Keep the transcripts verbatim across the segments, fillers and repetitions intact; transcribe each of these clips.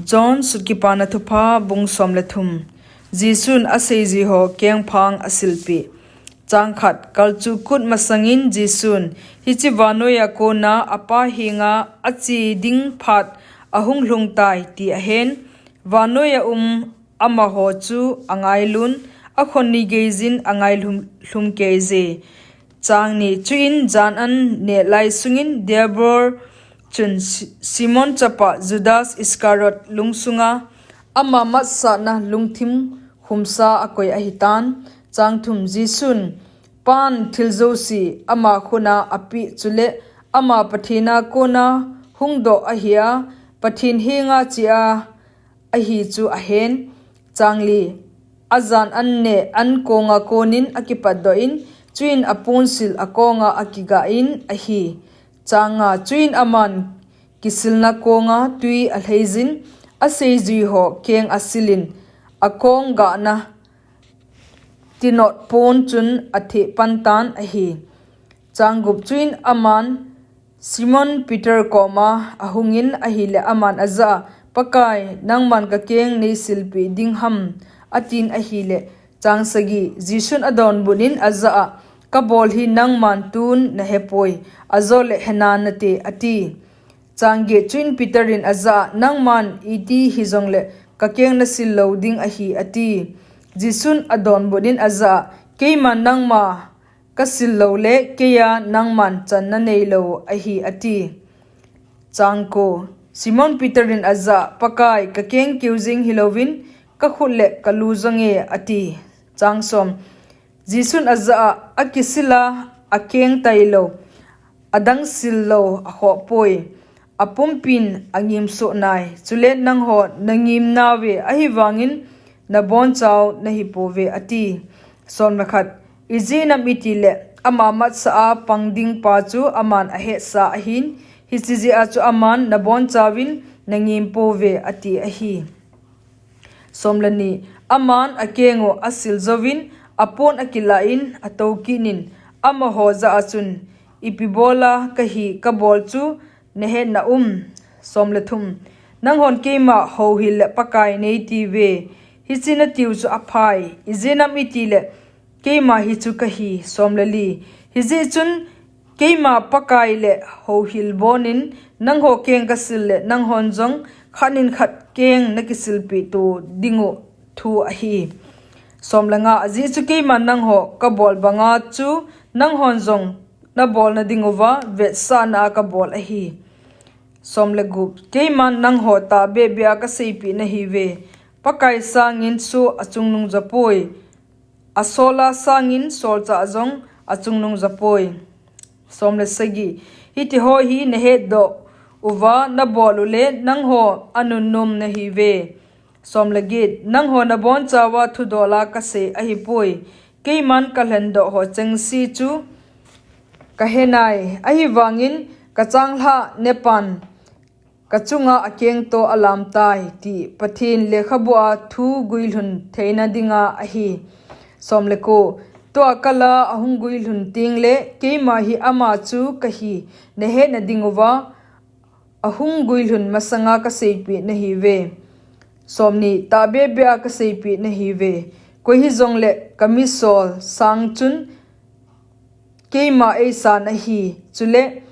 John Sut Kipana Thupha, bung som le thum. Jesun aseijuiho kengphang asilpeh. Chang khat. Kalchuh kut masangin Jesun, hiche vannoiya kona apa henga ache ding phat ahung lhungtai, ti ahen. Vannoiya um amaho chu angailun, akhonni geijin angailhum, lhumkeije. Chang ni. Chuin jan an neh lai sungin Diabol chun Si-, Simon chapa Judas Iscariot lungsunga ama matsahna lungthim khumsa akoi ahitan. Chang thum. Jesun Pan thil jouse ama khutna apeh chule ama Pathen a kona hungdoh ahia, Pathen henga chea ahi chu ahen. Chang li. Ajan an neh an konga konin akipatdoh in, chuin aponsil akonga akigah in ahi. Chang nga. Chuin aman kisilna konga twi alheijin, aseijuiho keng asilin, akong gahna tinot pon chun atheh pantan ahi. Chang gup. Chuin aman Simon Peter koma ahungin ahile aman ajah a, Pakai, nangman kakeng neisilpeh ding ham, atin ahile. Chang sagi. Jesun adonbut in ajah a, Kabol hi nangman tun nahepoi, ajole henan nate, ati. Chang get. Chuin Peter in ajah a, Nangman iti hijongle kakeng nasil lou ding ahi, ati. Jesun adonbut in ajah a, Keiman nangma kasil loule keiya nangman channa neilou ahi, ati. Chang ko. Simon Peter in ajah a, Pakai, kakeng keu jeng hilouvin kakhut le kalu jonge, ati. Chang som. Jesun ajah a, Akisila akeng tailou, adang sil lou akhohpoi. Apumpin angimsoh nai. Chule nangho nangim nauve, ahivangin nabonchau nahipouve, ati. Som le khat. Ijeh inem itile ama matsah a pang ding pa chu aman ahetsa ahin, hiche jeh a chu aman nabonchauvin nangimpouve, ati ahi. Som le ni. Aman akeng u asil jouvin, apon akilah in, atoukit in, amaho jah a chun, Ipi bola kahi kabol chu nahetna um? Som le thum. Nanghon keima houhil le Pakai neitiuve. Hiche natiu chu aphai. Ijeh inem itile keima hi chu kahi. Som le li. Hijeh chun keima Pakai le houhil bonin nangho keng kasil le nanghon jong khat in khat keng nakisilpeh to dingu thu ahi. Som le nga. Ajeh chu keiman nangho kabol banga chu nanghon jong nabolna dinguva vetsahna a kabol ahi. Som le gup. Keiman nangho tahbeh beh a kaseipeh nahiuve. Pakai sangin soh achungnung jopoi. Asola sangin solchah jong achungnung jopoi. Som le sagi. Hitiho hi nahetdoh uva nabol ule nangho anunnom nahiuve. Som le get. Nangho nabonchauva thudola kasei ahipoi. Keiman kalhendoh ho chengse chu kahenai. Ahivangin kachanglhah nepan kachunga akengto alamtai, ti Pathen lekhabua thu guilhun theina dinga ahi. Som le ko. Tua kala ahung guilhun tengle keima hi ama chu kahi nahetna dinguva, ahung guilhun masanga kaseipeh nahiuve. Som ni. Tahbeh beh a kaseipeh nahiuve. Koi hijongle kamisol sang chun keima eisan ahi, chule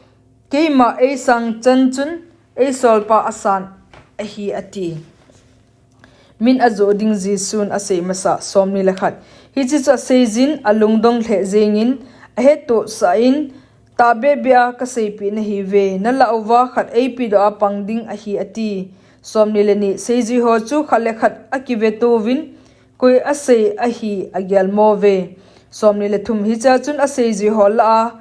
keima eisang chan chun eisolpa asan ahi, ati. Min ajoh ding Jesun asei masa. Som ni le khat. Hiche chu aseijin alungdong lheh jengin ahettohsah in, Tahbeh beh a kaseipeh nahiuve, nalah uva khat eipedoh a pang ding ahi, ati. Som ni le ni. Seijuiho chu khat le khat akivetouvin, Koi asei ahi agelmouve. Som ni le thum. Hichea chun aseijuiho lah a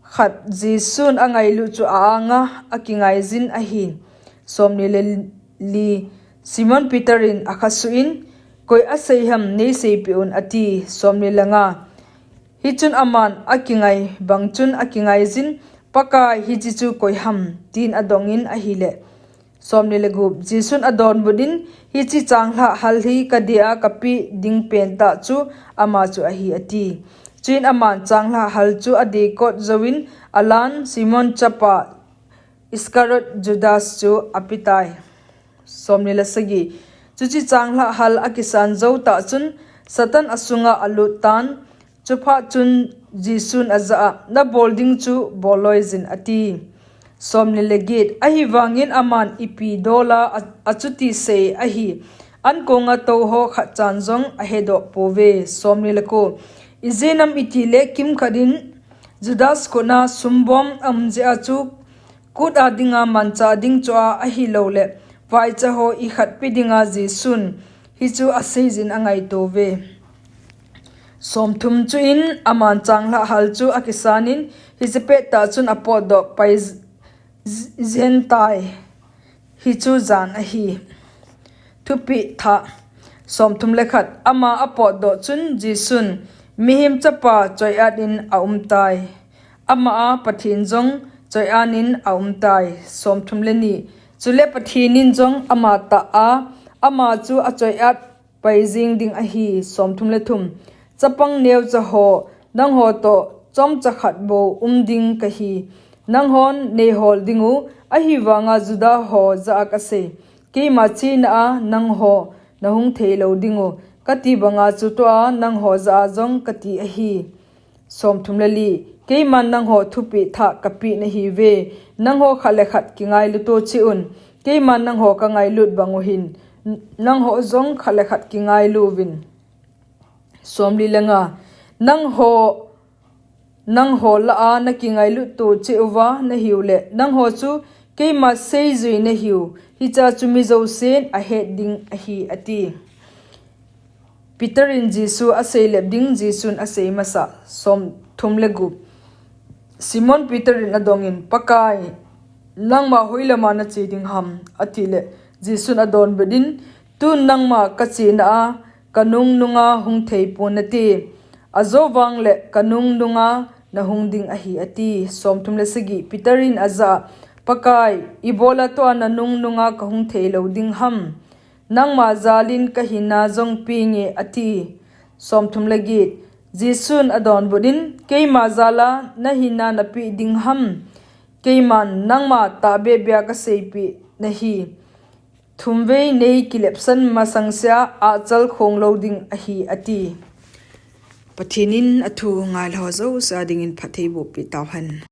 khat Jesun angailut chu a-anga akingaijin ahi. Som ni le li. Simon Peter in akhasuh in, Koi asei ham neiseipeh un, ati. Som ni le nga. Hichun aman akingai bang chun akingaijin, Pakai, hiche chu koi ham, tin adongin ahile. Som ni le gup. Jesun adonbut in, Hiche changlhah hal hi kadeh a kapeh ding pentah chu ama chu ahi, ati. Chuin aman changlhah hal chu adekot jouvin alan Simon chapa Iscariot Judas chu apetai. Somni le sagi. Chuche changlhah hal akisan jou tah chun Satan asunga alut tan. Chuphat chun Jesun ajah a, "Nabol ding chu bol loijin," ati. Somni le get. Ahivangin aman ipi dola a, achuti sei ahi, ankonga touho khatchan jong ahedoh pouve. Somni le ko. Ijeh inem itile kimkhat in Judas kotna sumbom aum jeh a chu kut a dinga manchah ding chu a, ahilouleh vaicha ho ikhatpi dinga Jesun hichu aseijin angaito uve. Somthum. Chuin aman changlhah hal chu akisanin, hiche pettah chun apotdoh pai j-, j-, jeng tai. Hichu jan ahi. Thupeh thah. Somthum le khat. Ama apotdoh chun Jesun, Mihem Chapa choiat in aum tai. Ama a Pathen jong choiat in aum tai. Somthum le ni. Chule Pathen in jong ama tah a, ama chu achoiat pai jing ding ahi. Somthum le thum. Chapang neocha ho, nangho toh chomcha khat bou um ding kahi. Nanghon neihol dingu, ahivanga Juda ho jah a kasei. Keima chena a nangho nahung thei lou dingu, kati banga chutoh a nangho jah a jong kati ahi. Somthum le li. Keiman nangho thupeh thah kapeh nahiuve. Nangho khat le khat kingailu to cheh un. Keiman nangho kangailut bang u hin, nangho jong khat le khat kingailu uvin. Somli le nga. Nangho, nangho lah a nakingailut to cheh uva nahiu le, nangho chu keima seijui nahiu, hichea chu mi jousen ahet ding ahi, ati. Peter in Jesu aseilep ding, Jesun asei masa. Somthum le gup. Simon Peter in adongin, Pakai, nangma hoilama nache ding ham? Atile, Jesun adonbut in, Tun nangma kachena a kanung nunga hung thei pon nate. Ajou vang le kanung nunga nahung ding ahi, ati. Somthum le sagi. Peter in ajah a, Pakai, ibola tua nanung nunga kahung thei lou ding ham? Nangma jalin kahinna jong penge, ati. Somthum le get. Jesun adonbut in, Keima jala nahinna napeh ding ham? Keiman nangma tahbeh beh a kaseipeh nahi. Thumvei nei kilepsan masang sea achal khong lou ding ahi, ati. Pathen in athu ngailha ho jouse a dingin phatthei boh peh tauhen.